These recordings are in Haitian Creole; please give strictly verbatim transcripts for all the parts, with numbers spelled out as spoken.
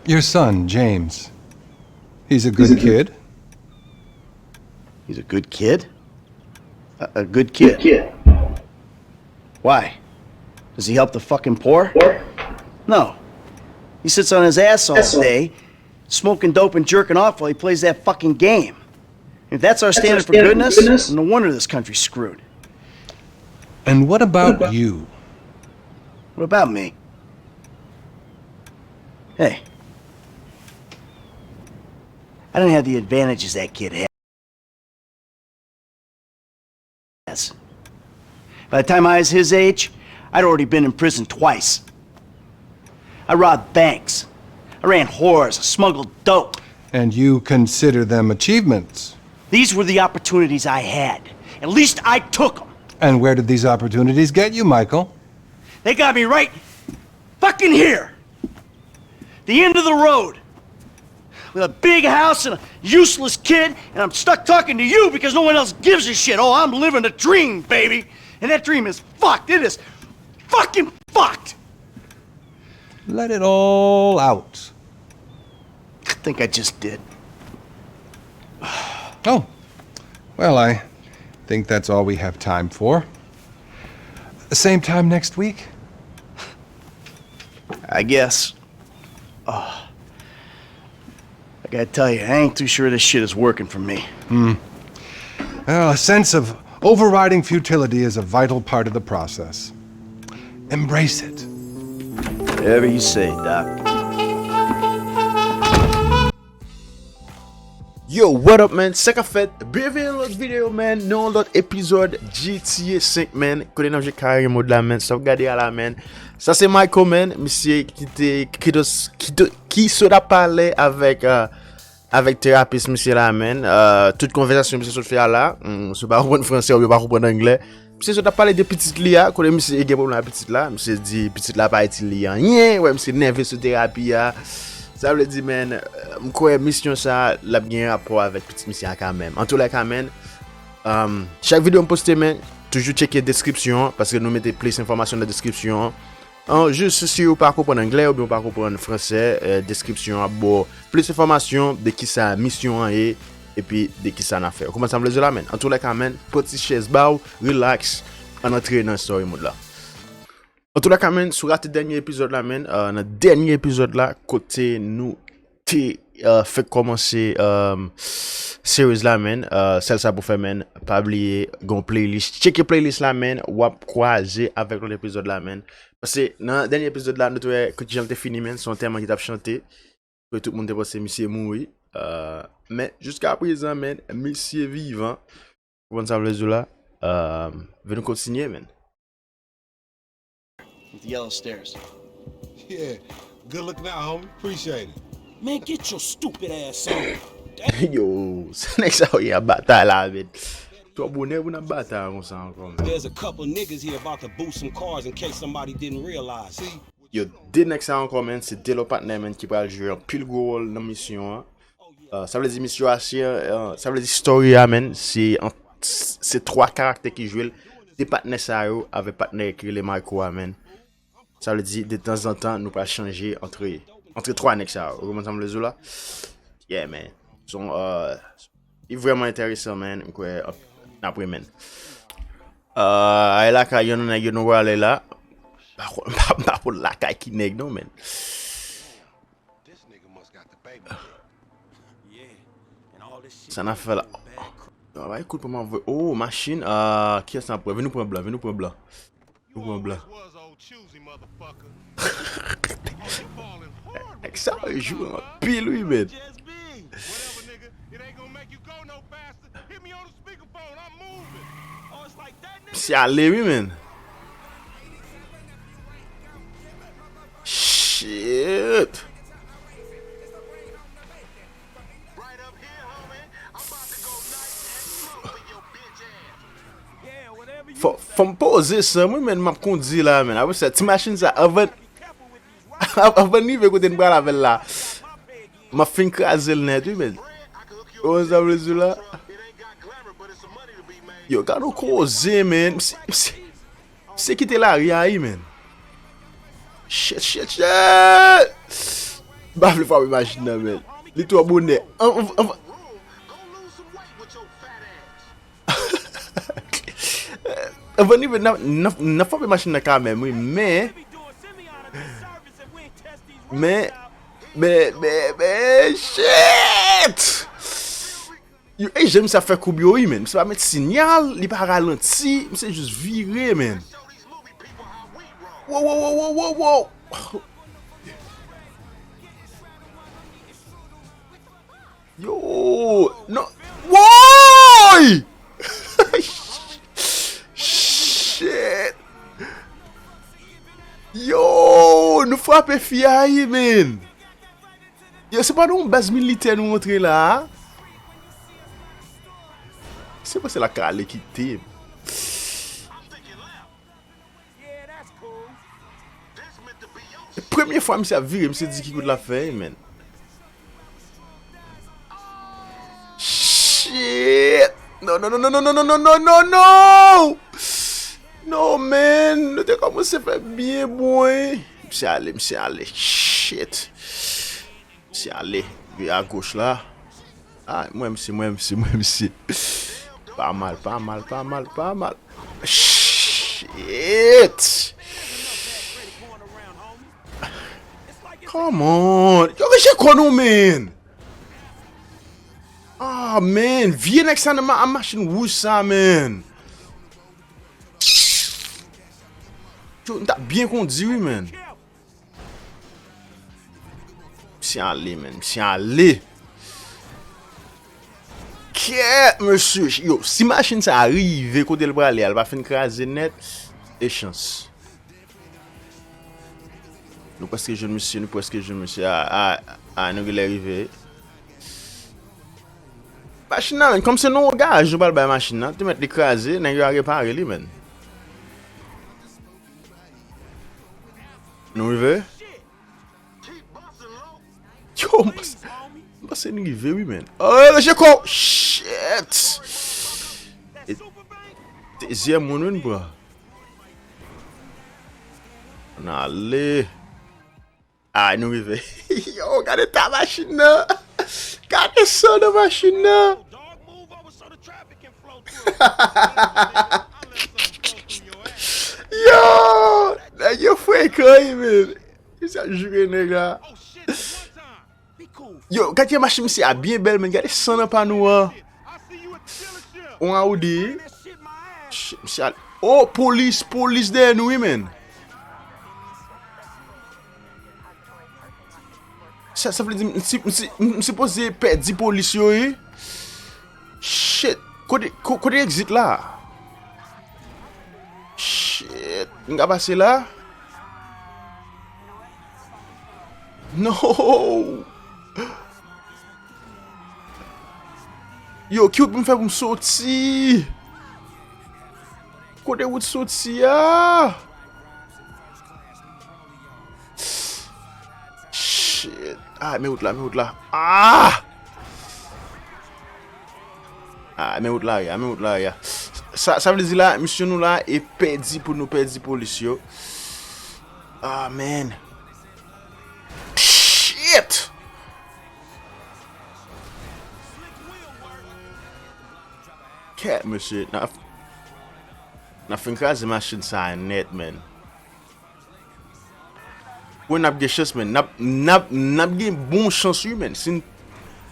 Your son, James. He's a good kid. He's a good kid? A, a good kid? Why? Does he help the fucking poor? No. He sits on his ass all day, smoking dope and jerking off while he plays that fucking game. If that's our standard for goodness, no wonder this country's screwed. And what about you? What about me? Hey. I didn't have the advantages that kid has. By the time I was his age, I'd already been in prison twice. I robbed banks. I ran whores. I smuggled dope. And you consider them achievements? These were the opportunities I had. At least I took them. And where did these opportunities get you, Michael? They got me right fucking here. The end of the road. With a big house and a useless kid, and I'm stuck talking to you because no one else gives a shit. Oh, I'm living a dream, baby. And that dream is fucked. It is fucking fucked. Let it all out. I think I just did. Oh, well, I think that's all we have time for. Same time next week? I guess. Oh. I gotta tell you, I ain't too sure this shit is working for me. Hmm. Well, a sense of overriding futility is a vital part of the process. Embrace it. Whatever you say, Doc. Yo, what up, man? Sa k ap fèt? Byenveni nan lòt videyo, man. Nan yon lòt epizòd G T A senk, man. Kote n ap jwe career mode la, man. Sa w ap gade a la, man. Sa se Michael, man. Misye ki te, ki te, ki te, ki sot ap pale avèk, euh, avèk terapis misye la, man. Euh, tout konvèsasyon misye sot fè a la, hmm, si w pa konprann fransè oubyen w pa konprann anglè, misye sot ap pale de pitit li a, kote misye gen pwoblèm ak pitit la, misye di pitit la pa itil li anyen, wè misye nève sou terapi a. Sa vle di, man, euh, m kwè misyon sa a, l ap gen rapò avèk pitit misye a kanmenm. Antoulèka, man, euh, chak videyo m poste, man, toujou tcheke deskripsyon an, paske nou mete plis enfòmasyon nan deskripsyon an. An, jis si w pa konprann anglè oubyen w pa konprann fransè, eh, deskripsyon an ap ba w plis enfòmasyon de kisa misyon an ye, epi de kisa n ap fè. Ou konprann sa m vle di w la, man? Antoulèka, man, pran ti chèz ba w, relax, ann antre nan story mode la. Antoulèka, man, si w rate dènye epizòd la, man, eh, nan dènye epizòd la, kote nou te, eh, fèk kòmanse, eh, series la, man, eh, sèl sa pou fè, man, pa bliye, gon playlist. Tcheke playlist la, man, w ap kwaze avèk lòt epizòd la, man. Paske nan dènye epizòd la, nou te wè kot jan l te fini, man. Se yon tèman ki t ap chante. Ke tout moun te panse misye mouri. Euh, men jiska prezan, man, misye vivan. Ou konprann sa m vle di w la? Euh, vin nou kontinye, man. With the yellow stairs. Yeah. Good looking out, homie. Appreciate it. Man, get your stupid ass on. Yo, sa nèg sa yo ye ap batay la, man. Twò bonè pou n ap batay konsa ankò, man. There's a couple niggas here about to boost some cars in case somebody didn't realize. See? Yo, de nèg sa ankò, man, se de lòt patnè, man, ki pral jwe anpil gwo wòl nan misyon an. Euh, sa vle di misyon a se, euh, sa vle di story a, man, se an, se twa karaktè ki jwe l. De patnè sa yo avèk patnè ki rele Marco a, man. Sa vle di, de tanzantan, nou pral chanje antre, antre twa nèg sa yo. Ou konprann sa m vle di w la? Yeah, man. Son, euh, li vrèman enteresan, man. M kwè, ap, n ap renmen. Euh, ay lakay youn nan nèg yo nou prale la. Pa konn, pa, pa konn lakay ki nèg non, man. Sa n ap fè la? Bay kout pou mwen voye. Oh, machin. Ah, kiyès n ap pran? Vin nou pran blan, vin nou pran blan. Vin nou pran blan. Nèg sa yo jwe anpil, wi, man. Misye ale, wi, man. Shit. Fò, fò m poze sa, mwen menm m ap kondi la, man. Apre sa, ti machin sa, anvan, anvan n rive kote n pral avè l la, m ap fin kraze l nèt, wi, man. Ou konn sa m vle di w la? Yo, gade yon koze, man. Misye, misye, misye kite lari a, wi, man. Shit, shit, shit! M pa vle frape machin nan, men. Li twò bonè. An, an, an, anvan n rive nan, nan, nan frape machin nan kanmenm, wi, men, men, men, men, men, shit! Yo, e jan misye ap fè koub yo, wi, men. Misye pa met sinyal, li pa ralanti, misye jis vire, men. Wow, wow, wow, wow, wow, wow. Yo, non. Woy! Shit! Yo, nou frape fi a, wi, men. Yo, se pa nan yon baz militè nou antre la a? Se panse l ap ka ale kite m. Premye fwa misye ap vire, misye di ki kout l ap fè, men. Shit! No, no, no, no, no, no, no, no, no, no, no! No, man! Nou te kòmanse fè byen bon, wi. Misye ale, misye ale. Shit! Misye ale. Vire agoch la. Ah, mwen misye, mwen misye, mwen misye. Pa mal, pa mal, pa mal, pa mal. Shit! Come on! Yo, men je konn ou, man! Ah, man! Vye nèg sa nan ma-, machin wouj sa, man! Yo, m t ap byen kondi, wi, man! Misye ale, man. Misye ale. Kèt, mesye. Yo, si machin sa a rive kote l prale a, l pa fin kraze nèt, e chans. Nou prèske jwenn misye, nou prèske jwenn misye. A, a, a, nou genlè rive. Machin nan, men, kòm se nan yon garaj nou pral bay machin nan, te mèt li kraze, nèg yo a repare li, men. Nou rive? Yo, m panse, m panse n rive, wi, men. Oh, le je ko-, shit! E, dezyèm moun, wi, n pran. Ann ale. Ah, nou rive. Yo, gade ta machin nan. Gade san nan machin nan. Yo, nèg yo frekan, wi, men. Misye ap joure nèg la. Yo, gade machin misye a byen bèl, men. Gade san nan pano an. On Audi. Ch-, misye al-, oh, polis, polis dèyè nou, wi, men. Sa, sa vle di, m, m, m, m sipoze pèdi polis yo, wi. Shit. Kote, ko-, kote exit la? Shit. M ka pase la? No! Yo, ki wout pou m fè pou m soti? Kote wout soti a? Shit. Ah, men wout la, men wout la. Ah! Ah, men wout la, ya, men wout la, ya. Sa, sa vle di la, misyon nou la, e pèdi pou nou pèdi polis yo. Ah, man. Shit! Kèt, mesye, n ap, n ap fin kraze machin sa a nèt, man. Wi, n ap gen chans, man. N ap, n ap, n ap gen bon chans, wi, man. Si n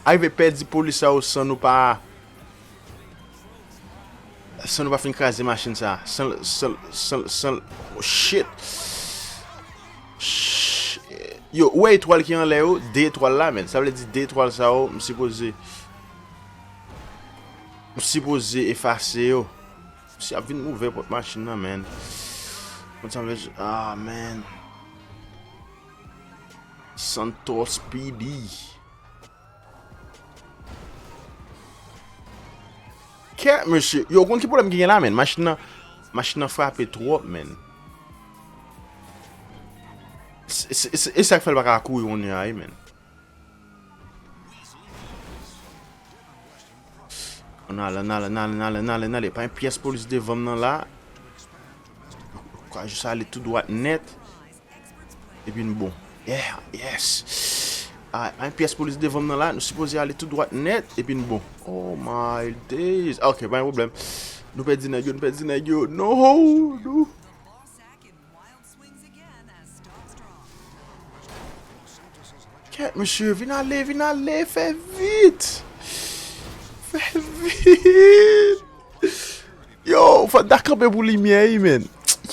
arive pèdi polis sa yo san nou pa, san nou pa fin kraze machin sa. San, san, san, san, oh, shit. Shit. Yo, ou wè etwal ki anlè yo? De etwal la, man. Sa vle di de etwal sa yo, m sipoze, m sipoze efase yo. Misye ap vin ouvè pòt machin nan, man. Konn sa m vle di, ah, man. Santos P D. Kèt, mesye. Yo, ou konn ki pwoblèm ki gen la, man? Machin nan, machin nan frape twòp, man. Se, se, se, e sa k fè l pa ka kouri kounye a, wi, man. Ann ale, ann ale, ann ale, ann ale, ann ale, ann ale. Pa gen pyès polis devan m nan la. Ou ka jis ale tou dwat nèt. Epi n bon. Yeah, yes. Ah, pa gen pyès polis devan m nan la, nou sipoze ale tou dwat nèt, epi n bon. Oh my days. Ah, ok, pa gen pwoblèm. Nou pèdi nèg yo, nou pèdi nèg yo. No, no. Kèt, mesye, vin ale, vin ale, fè vit. Fè vit. Yo, fò n ta kanpe pou limyè, wi, men.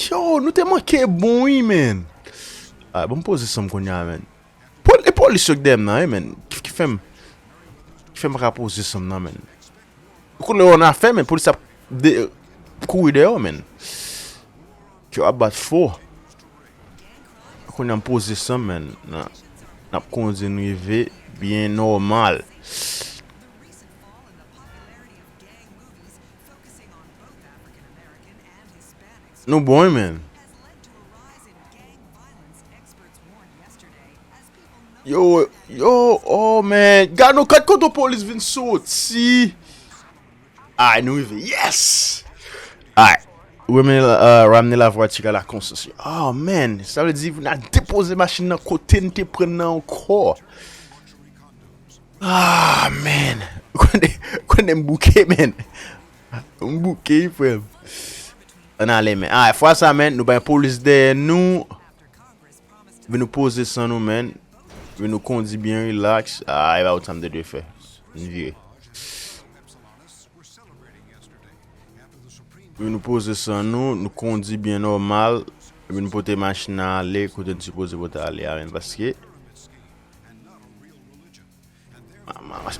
Yo, nou te manke bon, wi, men. Ah, bon, m poze san m kounye a, men. Pol-, e polis yo k dèyè m nan, wi, men. Ki, ki fè m, ki fè m pa ka poze san m nan, men. Ou konn lè w annafè, men, polis ap de-, kouri dèyè w, men. Kè w ap bat fò. Kounye a m poze san m, men. N a, n ap kondi n rive byen nòmal. Nou bon, wi, men. Yo, yo, oh, man. Gad nou, gad kote polis vin soti. Ay, nou rive. Yes! Ay. Ramne, euh, ramener la voiture à la concession. Oh, man. Sa vle di, n a depoze machin nan kote n te pran nan ankò. Ah, man. Konnen, konnen m bouke, man. M bouke, wi, frè m. Ann ale, men. Ah, fwa sa, men, nou bay polis dèyè nou. Vin nou poze san nou, men. Vin nou kondi byen relax. Ah, e pa ou sa m te dwe fè. Vin vire. Vin nou poze san nou, nou kondi byen nòmal. Vin nou pote machin nan ale kote n sipoze pote ale a, men. Paske Ma-, ma-, ma-,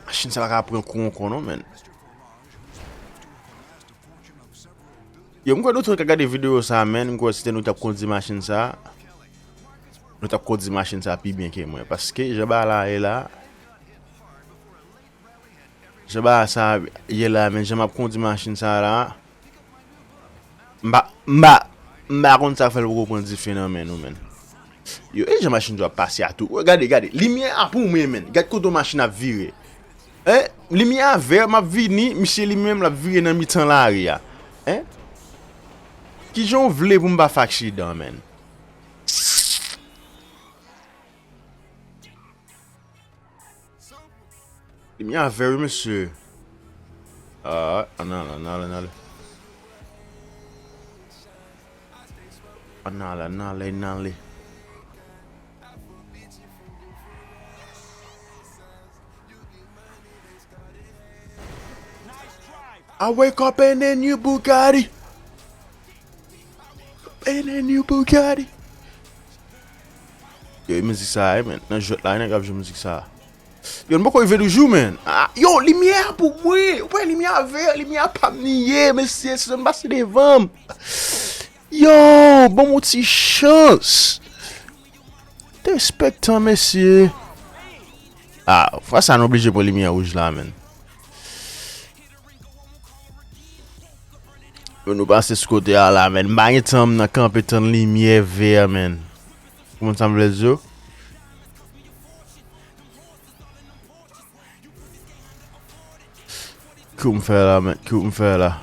machin sa pa ka pran kou ankò non, men. Yo, m kwè nou tout ka gade videyo sa, men. M kwè si te nou t ap kondi machin sa, nou t ap kondi machin sa pi byen ke mwen. Paske jan bagay la ye la, jan bagay sa ye la, men, jan m ap kondi machin sa la, M pa, m pa, m pa konn sa k fè l poko pran dife nan men nou, men. Yo, e jan machin yo ap pase a tou. Gade, gade, limyè a pou mwen, men. Gad kote machin ap vire. Hein? Limyè a vè, m ap vini, misye li menm l ap vire nan mitan lari a. Hein? Kijan w vle pou m pa fè aksidan, men? Limyè a vè wi, mesye. Ah, ann ale, ann ale, ann ale. Ann ale, ann ale, ann ale. I wake up in a new Bugatti. In a new Bugatti. Yo, e mizik sa a, men. Nan jwèt la, nèg ap jwe mizik sa a. Yo, nou poko rive toujou, men. Ah, yo, limyè a pou mwen. Ou wè limyè a vè, limyè a pa m li ye, mesye. Se zòn pase devan m. Yo, ban m yon ti chans. Derespektan, mesye. Ah, fwa sa, nou oblije pran limyè wouj la, men. Yo, nou pase sou kote a la, men. M pa gen tan, m nan kanpe tann limyè vè, men. Ou konprann sa m vle di w? Ki w m fè la, men? Ki w m fè la?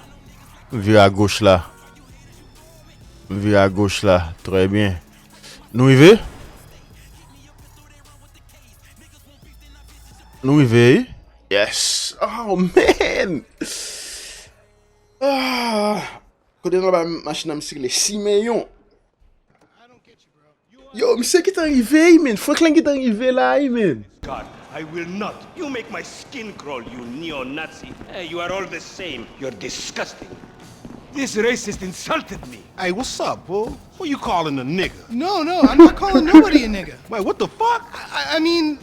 M vire agoch la. M vire agoch la. Trè byen. Nou rive? Nou rive, wi. Yes. Oh, man. Ah. Kote nou ba machin nan m sikile? Simeyon. Yo, misye gentan rive, wi, men. Franklin gentan rive la, wi, men. God, I will not. You make my skin crawl, you neo-Nazi. Eh, you are all the same. You're disgusting. This racist insulted me. Hey, what's up, boo? Who you calling a nigga? No, no, I'm not calling nobody a nigga. Wait, what the fuck? I, I mean,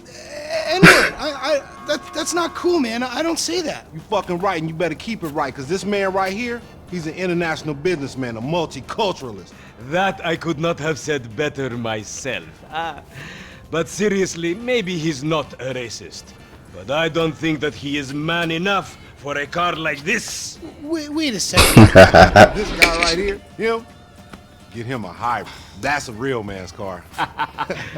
anyway, I, I, that, that's not cool, man. I don't say that. You fucking right, and you better keep it right, 'cause this man right here, he's an international businessman, a multiculturalist. That I could not have said better myself. Ah, but seriously, maybe he's not a racist. But I don't think that he is man enough for a car like this. Wait, wait a second. This guy right here, him, get him a hybrid. That's a real man's car.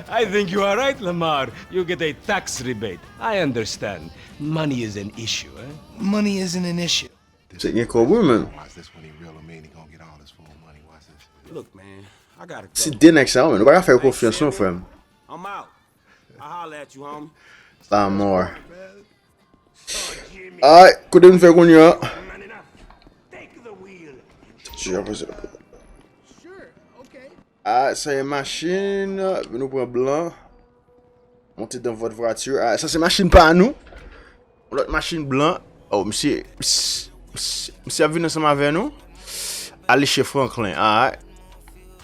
I think you are right, Lamar. You get a tax rebate. I understand. Money is an issue, eh? Money isn't an issue. Se gen kòb wi, men. Watch this when he real him in, he gonna get all his full money. Watch this. Look, man, I gotta go. Se de nèg sa yo, men. Ou pa ka fè yo konfyans non, frè m. I'm out. Holla at you, homie. Sa mò. Ay, kote m fè kounye a? Man enough. Take the wheel. Ti jan pase. Sure, okay. Ah, sa e machin. Nou pran blan. Monte dans votre voiture. Ah, sa se machin pa nou. Yon lòt machin blan. Oh, misye, misye, misye, misye ap vin ansanm avè nou. Ale chez Franklin. Ah,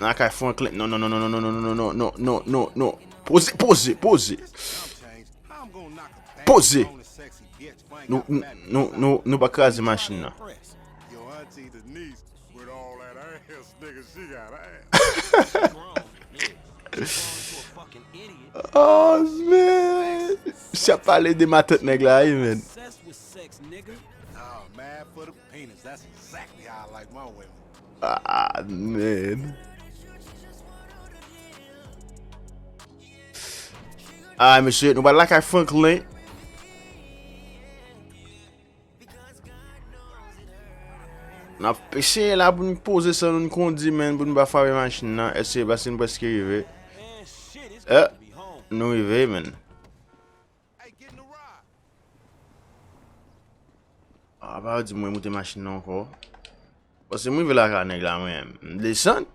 nan kay Franklin. Non, non, non. Poze, poze, poze. Poze. Nou, nou, nou, nou, nou pa kraze machin nan. Your auntie Denise with all that ass, nigga, she got ass. Oh, man. Misye ap pale de matant nèg la, wi, man. Oh, mad for the penis. That's exactly how I like my women. Ah, man. Ah, mesye, nou pral lakay Franklin. N ap eseye la pou n poze san nou kondi, men, pou n pa frape machin nan. Èske, paske n prèske rive. Eh, nou rive, men. Ah, pa di mwen moute machin nan ankò. Paske m rive lakay nèg la, mwen, m desann.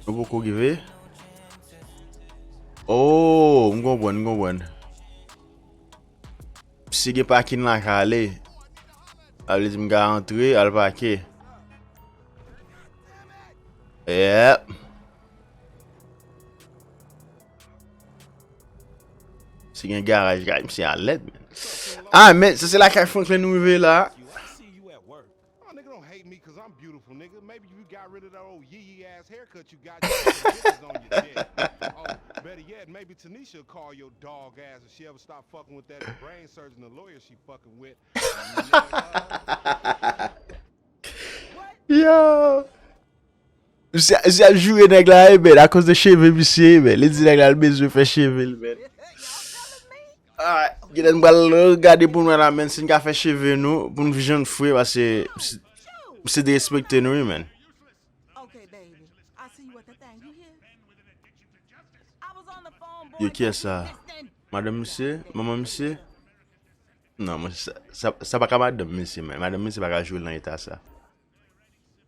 Nou poko rive. Oh, m konprann, m konprann. Si gen pakin la ka ale. Sa vle di m ka antre, al pake. Yep. Si gen garaj, gad, misye a lèd, men. Ah, men, sa se lakay Franklin nou rive la. Oh, nigga, don't hate me 'cause I'm beautiful, nigga. Maybe if you got rid of that old yee yee ass haircut you got, you got some bitches on your dick. Oh, better yet, maybe Tanisha call your dog ass if she ever stop fucking with that brain surgeon, the lawyer she fucking with. Nigga. Yo! Misye, misye ap joure nèg la, wi, men, akoz de cheve misye, wi, men. Li di nèg la, li bezwen fè cheve l, men. Alright, genlè n pral regade pou n wè la, men, si n ka fè cheve nou, pou n janm fre, paske misye, misye derespekte nou, wi, men. Yo, kiyès sa? Madanm misye? Manman misye? Non, mwen, sa, sa, sa pa ka madanm misye, men. Madanm misye pa ka joure l nan eta sa.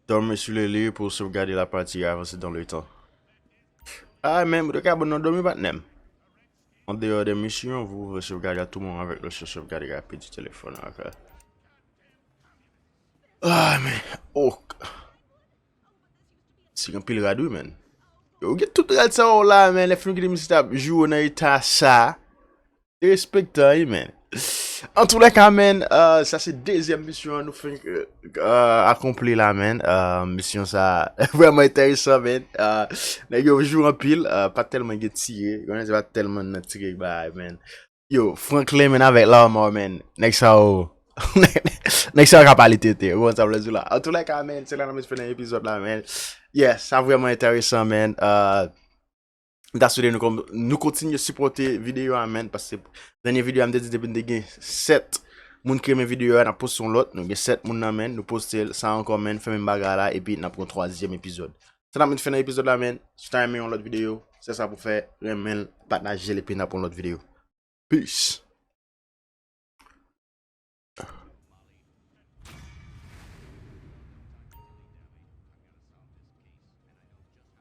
Dormez sur le lit pour sauvegarder la partie avancée dans le temps. Ah, men, mwen te ka ban nou dòmi, patnè m. En dehors des missions, vous pouvez sauvegarder à tout moment avec l'option sauvegarde rapide du téléphone. Ok. Ah, men, oh. Se gen anpil rad, wi, men. Yo, gen tout rad sa yo la, men. Lè fim ki te misye t ap joure nan eta sa. Derespektan, wi, men. Antoulèka, men, euh, sa se dezyèm misyon an nou fenk, euh, akonpli la, men. Euh, misyon sa vrèman enteresan, men. Euh, nèg yo joure anpil, euh, pa tèlman gen tire. Konnen se pa tèlman nan tire bagay, men. Yo, Franklin, men, avèk Lamar, men. Nèg sa yo. Nèg sa yo ka pale tete. Ou konn sa m vle di w la. Antoulèka, men, se la n ap met fen nan epizòd la, men. Yes, sa vrèman enteresan, men. Euh, m ta swete nou kon-, nou kontinye sipòte videyo a, men, paske dènye videyo a, m te di depi n te gen sèt moun ki renmen videyo a, n ap poste yon lòt. Nou gen sèt moun nan, men, nou poste l. Sa ankò, men, fè menm bagay la, epi n ap gen yon twazyèm epizòd. Sa n ap met fen nan epizòd la, men. Si w ta renmen yon lòt videyo, se sa pou fè, renmen l, pataje l, epi n ap gen yon lòt videyo. Peace.